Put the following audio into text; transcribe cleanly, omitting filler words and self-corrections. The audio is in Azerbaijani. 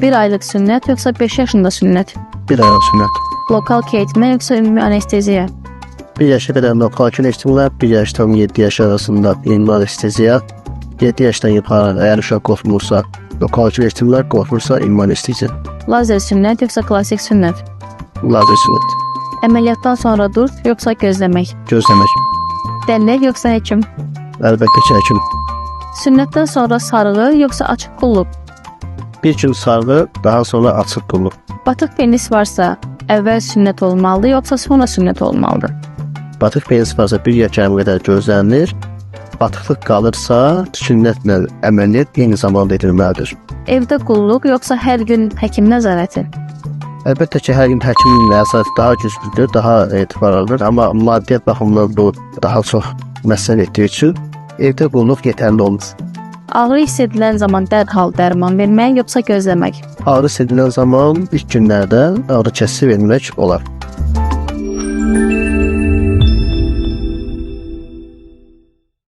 Bir aylıq sünnət yoxsa 5 yaşında sünnət? Bir aylıq sünnət. Lokal keyitmə yoxsa ümumi anesteziya? 1 yaşa qədər lokal keyitmə, 1 yaşdan 7 yaş arasında ümumi anesteziya, 7 yaşdan yuxarı əgər uşaq qorxmursa, lokal keyitmə, qorxursa ümumi anesteziya. Lazer sünnət yoxsa klassik sünnət? Lazer sünnət. Əməliyyatdan sonra duş yoxsa gözləmək? Gözləmək. Dəllək yoxsa həkim? Əlbəttə ki, həkim. Sünnətdən sonra sarğı yoxsa açıq qulluq? Bir gün sarğı, daha sonra açıq qulluq. Batıq penis varsa, əvvəl sünnət olmalıdır yoxsa sonra sünnət olmalıdır? Batıq penis varsa 1 yaşa qədər gözlənilir. Batıqlıq qalırsa, sünnətlə əməliyyat eyni zamanda edilməlidir. Evdə qulluq yoxsa hər gün həkim nəzarəti? Əlbəttə ki, hər gün həkimin nəzarəti daha güclüdür, daha etibarlıdır, amma maddiyyat baxımından bu daha çox məsəl etdiyi üçün evdə qulluq yetərli olmur. Ağrı hiss edilən zaman dərhal dərman vermək yoxsa gözləmək? Ağrı hiss edilən zaman ilk günlərdə ağrı kəsici vermək olar.